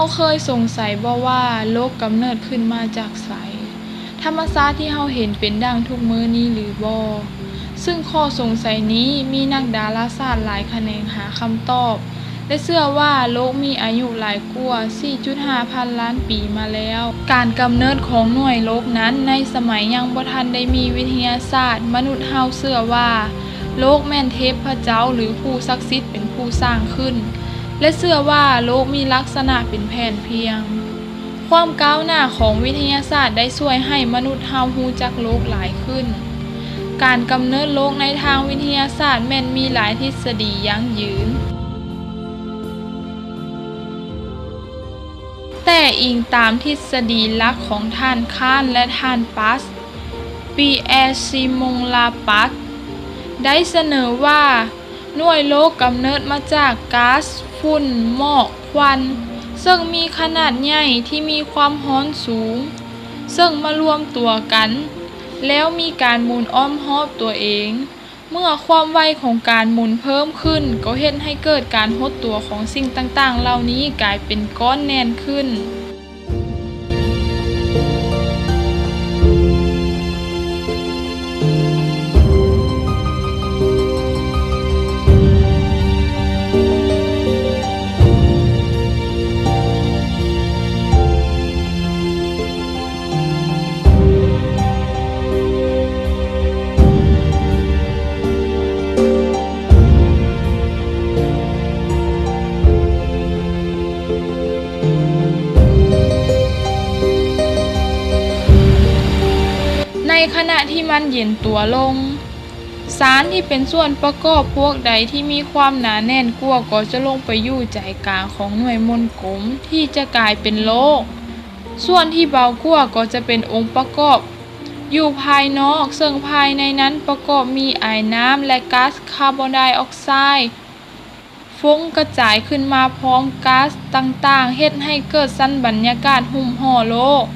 ເຮົາເຄີຍສົງໄສບໍ່ວ່າໂລກກຳເນີດຂຶ້ນມາຈາກໃສ? ທຳມະຊາດທີ່ເຮົາເຫັນເປັນດັ່ງທຸກມື້ນີ້ຫຼືບໍ່? ຊຶ່ງຂໍ້ສົງໄສນີ້ມີນັກດາລາສາດຫຼາຍຂະແໜງຫາຄຳຕອບ ແລະ ເຊື່ອວ່າໂລກມີອາຍຸຫຼາຍກວ່າສີ່ຈຸດຫ້າພັນລ້ານປີມາແລ້ວ. ການກຳເນີດຂອງໜ່ວຍໂລກນັ້ນໃນສະໄໝຍັງບໍ່ທັນໄດ້ມີວິທະຍາສາດ, ມະນຸດເຮົາເຊື່ອວ່າໂລກແມ່ນເທບພະເຈົ້າ ຫຼື ຜູ້ສັກສິດເປັນຜູ້ສ້າງຂຶ້ນ ແລະ ເຊື່ອວ່າໂລກມີລັກສະນະເປັນແຜ່ນພຽງ. ຄວາມກ້າວໜ້າຂອງວິທະຍາສາດໄດ້ຊ່ວຍໃຫ້ມະນຸດເຮົາຮູ້ຈັກໂລກຫຼາຍຂຶ້ນ. ການກຳເນີດໂລກໃນທາງວິທະຍາສາດແມ່ນມີຫຼາຍທິດສະດີຢັ້ງຢືນ. ແຕ່ອີງຕາມທິດສະດີຫຼັກຂອງທ່ານ Kahn ແລະ ທ່ານ Past, Pierre Simon Laplace ໄດ້ສະເໜີວ່າ ໜ່ວຍໂລກກຳເນີດມາຈາກກາສ, ຝຸ່ນ, ໝອກ, ຄວັນ ເຊິ່ງມີຂະໜາດໃຫຍ່ທີ່ມີຄວາມຮ້ອນສູງ ເຊິ່ງມາລວມຕົວກັນ ແລ້ວມີການໝູນອ້ອມຮອບຕົວເອງ. ເມື່ອຄວາມໄວຂອງການໝູນເພີ່ມຂຶ້ນ ກໍເຮັດໃຫ້ເກີດການຫົດຕົວຂອງສິ່ງຕ່າງໆເຫຼົ່ານີ້ກາຍເປັນກ້ອນແໜ້ນຂຶ້ນ. ໃນຂະນະທີ່ມັນເຢັນຕົວລົງ, ສານທີ່ເປັນສ່ວນປະກອບພວກໃດທີ່ມີຄວາມໜາແໜ້ນກວ່າກໍຈະລົງໄປຢູ່ໃຈກາງຂອງໜ່ວຍມົນກົມທີ່ຈະກາຍເປັນໂລກ. ສ່ວນທີ່ເບົາກວ່າກໍຈະເປັນອົງປະກອບຢູ່ພາຍນອກ, ເຊິ່ງພາຍໃນນັ້ນປະກອບມີອາຍນ້ຳ ແລະ ກາສຄາບອນໄດອອກໄຊ. ຟົງກະຈາຍຂຶ້ນມາພ້ອມກາສຕ່າງໆ ເຮັດໃຫ້ເກີດຊັ້ນບັນຍາກາດຫຸ້ມຫໍ່ໂລກ.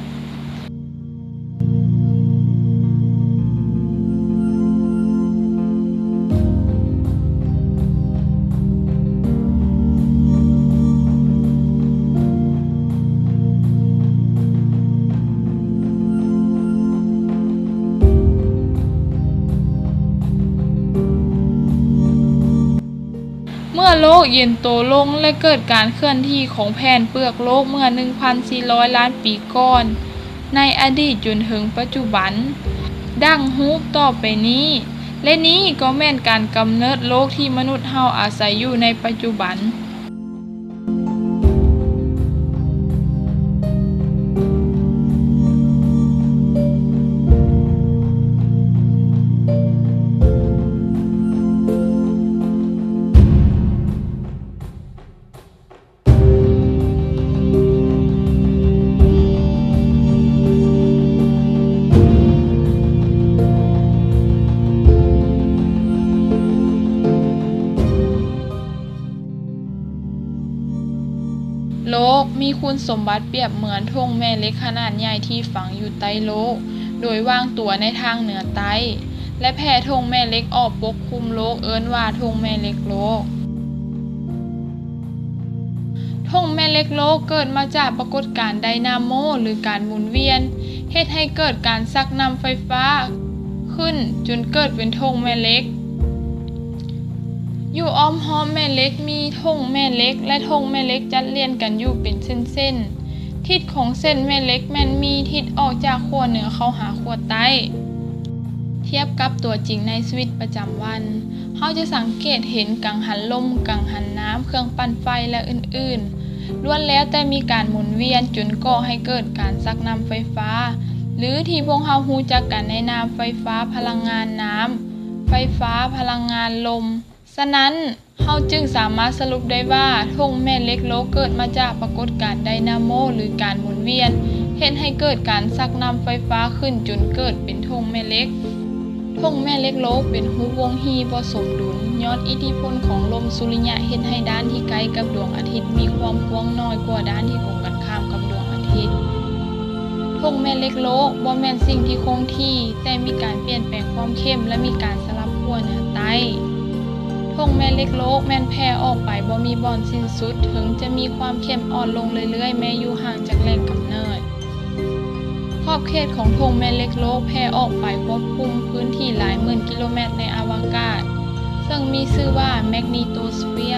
ເມື່ອໂລກເຢັນໂຕລົງ ແລະ ເກີດການເຄື່ອນທີ່ຂອງແຜ່ນເປືອກໂລກເມື່ອໜຶ່ງພັນສີ່ຮ້ອຍລ້ານປີກ່ອນ ໃນອະດີດຈົນເຖິງປັດຈຸບັນ ດັ່ງຮູບຕໍ່ໄປນີ້, ແລະ ນີ້ກໍແມ່ນການກຳເນີດໂລກທີ່ມະນຸດເຮົາອາໄສຢູ່ໃນປັດຈຸບັນ. ໂລກມີຄຸນສົມບັດປຽບເໝືອນຖົງແມ່ເຫຼັກຂະໜາດໃຫຍ່ທີ່ຝັງຢູ່ໃຕ້ໂລກ ໂດຍວາງຕົວໃນທາງເໜືອໃຕ້ ແລະ ແຜ່ຖົງແມ່ເຫຼັກອອກປົກຄຸມໂລກ ເອີ້ນວ່າຖົງແມ່ເຫຼັກໂລກ. ຖົງແມ່ເຫຼັກໂລກເກີດມາຈາກປາກົດການໄດນາໂມ ຫຼື ການໝູນວຽນ ເຮັດໃຫ້ເກີດການຊັກນ້ຳໄຟຟ້າຂຶ້ນ ຈົນເກີດເປັນຖົງແມ່ເຫຼັກ. ຢູ່ອ້ອມຮອບແມ່ເຫຼັກມີຖົງແມ່ເຫຼັກ ແລະ ຖົງແມ່ເຫຼັກຈັດລຽນກັນຢູ່ເປັນເສັ້ນໆ. ທິດຂອງເສັ້ນແມ່ເຫຼັກແມ່ນມີທິດອອກຈາກຂົ້ວເໜືອເຂົ້າຫາຂົ້ວໃຕ້. ທຽບກັບຕົວຈິງໃນຊີວິດປະຈຳວັນ, ເຮົາຈະສັງເກດເຫັນກັງຫັນລົມ, ກັງຫັນນ້ຳ, ເຄື່ອງປັ່ນໄຟ ແລະ ອື່ນໆ ລ້ວນແລ້ວແຕ່ມີການໝູນວຽນຈົນກໍ່ໃຫ້ເກີດການຊັກນ້ຳໄຟຟ້າ ຫຼື ທີ່ພວກເຮົາຮູ້ຈັກກັນໃນນາມໄຟຟ້າພະລັງງານນ້ຳ, ໄຟຟ້າພະລັງງານລົມ. ສະນັ້ນ, ເຮົາຈຶ່ງສາມາດສະຫຼຸບໄດ້ວ່າ ຖົງແມ່ເຫຼັກໂລກເກີດມາຈາກປາກົດການໄດນາໂມ ຫຼື ການໝູນວຽນ ເຮັດໃຫ້ເກີດການຊັກນ້ຳໄຟຟ້າຂຶ້ນຈົນເກີດເປັນຖົງແມ່ເຫຼັກ. ຖົງແມ່ເຫຼັກໂລກເປັນຮູບວົງຮີບໍ່ສົມດຸນ ຍ້ອນອິດທິພົນຂອງລົມສຸລິຍະເຮັດໃຫ້ດ້ານທີ່ໃກ້ກັບດວງອາທິດມີຄວາມກວ້າງໜ້ອຍກວ່າດ້ານທີ່ກົງກັນຂ້າມກັບດວງອາທິດ. ຖົງແມ່ເຫຼັກໂລກບໍ່ແມ່ນສິ່ງທີ່ຄົງທີ່, ແຕ່ມີການປ່ຽນແປງຄວາມເຂັ້ມ ແລະ ມີການສະຫຼັບຂົວເໜືອໃຕ້. ທົ່ງແມ່ເຫຼັກໂລກແມ່ນແຜ່ອອກໄປບໍ່ມີບ່ອນສິ້ນສຸດ, ເຖິງຈະມີຄວາມເຂັ້ມອ່ອນລົງເລື້ອຍໆ ແມ້ຢູ່ຫ່າງຈາກແຫຼ່ງກຳເນີດ. ຂອບເຂດຂອງທົ່ງແມ່ເຫຼັກໂລກແຜ່ອອກໄປປົກຄຸມພື້ນທີ່ຫຼາຍໝື່ນກິໂລແມັດໃນອະວະກາດ, ເຊິ່ງມີຊື່ວ່າແມັກນີໂຕສເຟຍ.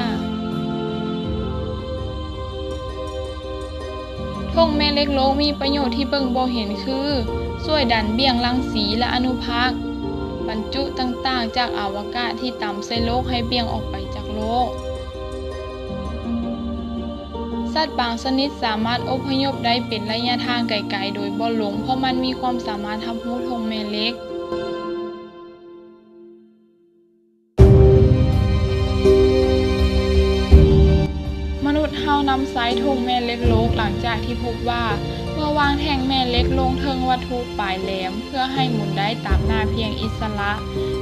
ທົ່ງແມ່ເຫຼັກໂລກມີປະໂຫຍດທີ່ເບິ່ງບໍ່ເຫັນຄື ຊ່ວຍດັນບ່ຽງລັງສີ ແລະ ອະນຸພາກບັນຈຸຕ່າງໆຈາກອະວະກາດທີ່ຕ່ຳໃສ່ໂລກໃຫ້ບ່ຽງອອກໄປຈາກໂລກ. ສັດບາງຊະນິດສາມາດອົບພະຍົບໄດ້ເປັນໄລຍະທາງໄກໆໂດຍບໍ່ຫຼົງ, ເພາະມັນມີຄວາມສາມາດຮັບຮູ້ທົ່ງແມ່ເຫຼັກ. ມະນຸດເຮົານຳໃຊ້ທົ່ງແມ່ເຫຼັກໂລກຫຼັງຈາກທີ່ພົບວ່າ ເມື່ອວາງແທ່ງແມ່ເຫຼັກລົງເທິງວັດຖຸປາຍແຫຼມ ເພື່ອໃຫ້ໝູນໄດ້ຕາມໜ້າພຽງອິດສະຫຼະ,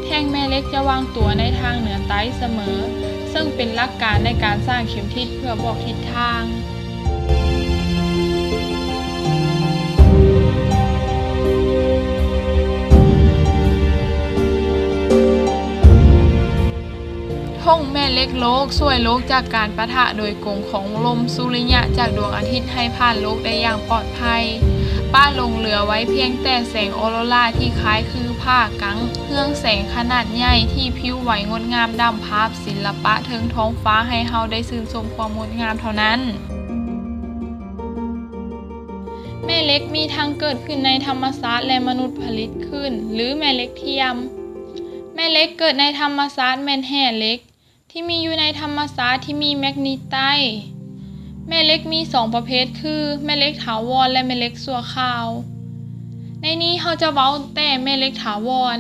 ແທ່ງແມ່ເຫຼັກຈະວາງຕົວໃນທາງເໜືອໃຕ້ສະເໝີ, ເຊິ່ງເປັນຫຼັກການໃນການສ້າງເຂັມທິດເພື່ອບອກທິດທາງ. ທົ່ງແມ່ເຫຼັກໂລກຊ່ວຍໂລກຈາກການປະທະໂດຍກົງຂອງລົມສຸລິຍະຈາກດວງອາທິດໃຫ້ຜ່ານໂລກໄດ້ຢ່າງປອດໄພ, ປະຫຼົງເຫຼືອໄວ້ພຽງແຕ່ແສງອອໂຣຣາທີ່ຄ້າຍຄືຜ້າກັງເຮືອງແສງຂະໜາດໃຫຍ່ທີ່ພິວໄຫວງົດງາມດຳພາບສິນລະປະເທິງທ້ອງຟ້າໃຫ້ເຮົາໄດ້ຊື່ນຊົມຄວາມງົດງາມເທົ່ານັ້ນ. ແມ່ເຫຼັກມີທັງເກີດຂຶ້ນໃນທຳມະຊາດ ແລະ ມະນຸດຜະລິດຂຶ້ນ ຫຼື ແມ່ເຫຼັກທຽມ. ແມ່ເຫຼັກເກີດໃນທຳມະຊາດແມ່ນແຮ່ເຫຼັກ ທີ່ມີຢູ່ໃນທຳມະຊາດທີ່ມີແມັກນີໄຕ. ແມ່ເຫຼັກມີສອງປະເພດຄື ແມ່ເຫຼັກຖາວອນ ແລະ ແມ່ເຫຼັກຊົ່ວຄາວ. ໃນນີ້ເຮົາຈະເວົ້າແຕ່ແມ່ເຫຼັກຖາວອນ.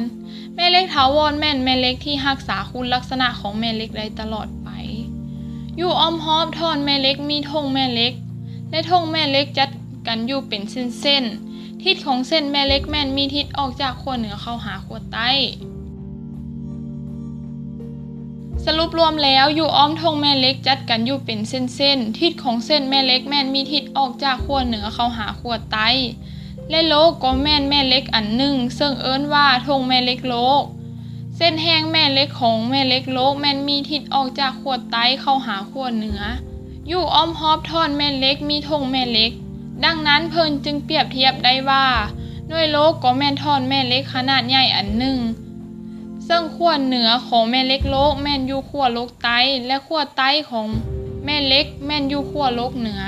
ແມ່ເຫຼັກຖາວອນແມ່ນແມ່ເຫຼັກທີ່ຮັກສາຄຸນລັກສະນະຂອງແມ່ເຫຼັກໄດ້ຕະຫຼອດໄປ. ຢູ່ອ້ອມຮອບທ່ອນແມ່ເຫຼັກມີທົ່ງແມ່ເຫຼັກ ແລະ ທົ່ງແມ່ເຫຼັກຈັດກັນຢູ່ເປັນເສັ້ນໆ. ທິດຂອງເສັ້ນແມ່ເຫຼັກແມ່ນມີທິດອອກຈາກຂົ້ວເໜືອເຂົ້າຫາຂົ້ວໃຕ້. ສະຫຼຸບລວມແລ້ວ, ຢູ່ອ້ອມທົ່ງແມ່ເຫຼັກຈັດກັນຢູ່ເປັນເສັ້ນໆ. ທິດຂອງເສັ້ນແມ່ເຫຼັກແມ່ນມີທິດອອກຈາກຂົ້ວເໜືອເຂົ້າຫາຂົ້ວໃຕ້ ແລະ ໂລກກໍແມ່ນແມ່ເຫຼັກອັນໜຶ່ງ, ເຊິ່ງເອີ້ນວ່າທົ່ງແມ່ເຫຼັກໂລກ. ເສັ້ນແຮ່ງແມ່ເຫຼັກຂອງແມ່ເຫຼັກໂລກແມ່ນມີທິດອອກຈາກຂົ້ວໃຕ້ເຂົ້າຫາຂົ້ວເໜືອ. ຢູ່ອ້ອມຮອບທ່ອນແມ່ເຫຼັກມີທົ່ງແມ່ເຫຼັກ. ດັ່ງນັ້ນເພິ່ນຈຶ່ງປຽບທຽບໄດ້ວ່າ ໜ່ວຍໂລກກໍແມ່ນທ່ອນແມ່ເຫຼັກຂະໜາດໃຫຍ່ອັນໜຶ່ງ, ເຊິ່ງຂົ້ວເໜືອຂອງແມ່ເຫຼັກໂລກແມ່ນຢູ່ຂົ້ວໂລກໃຕ້ ແລະ ຂົ້ວໃຕ້ຂອງແມ່ເຫຼັກແມ່ນຢູ່ຂົ້ວໂລກເໜືອ.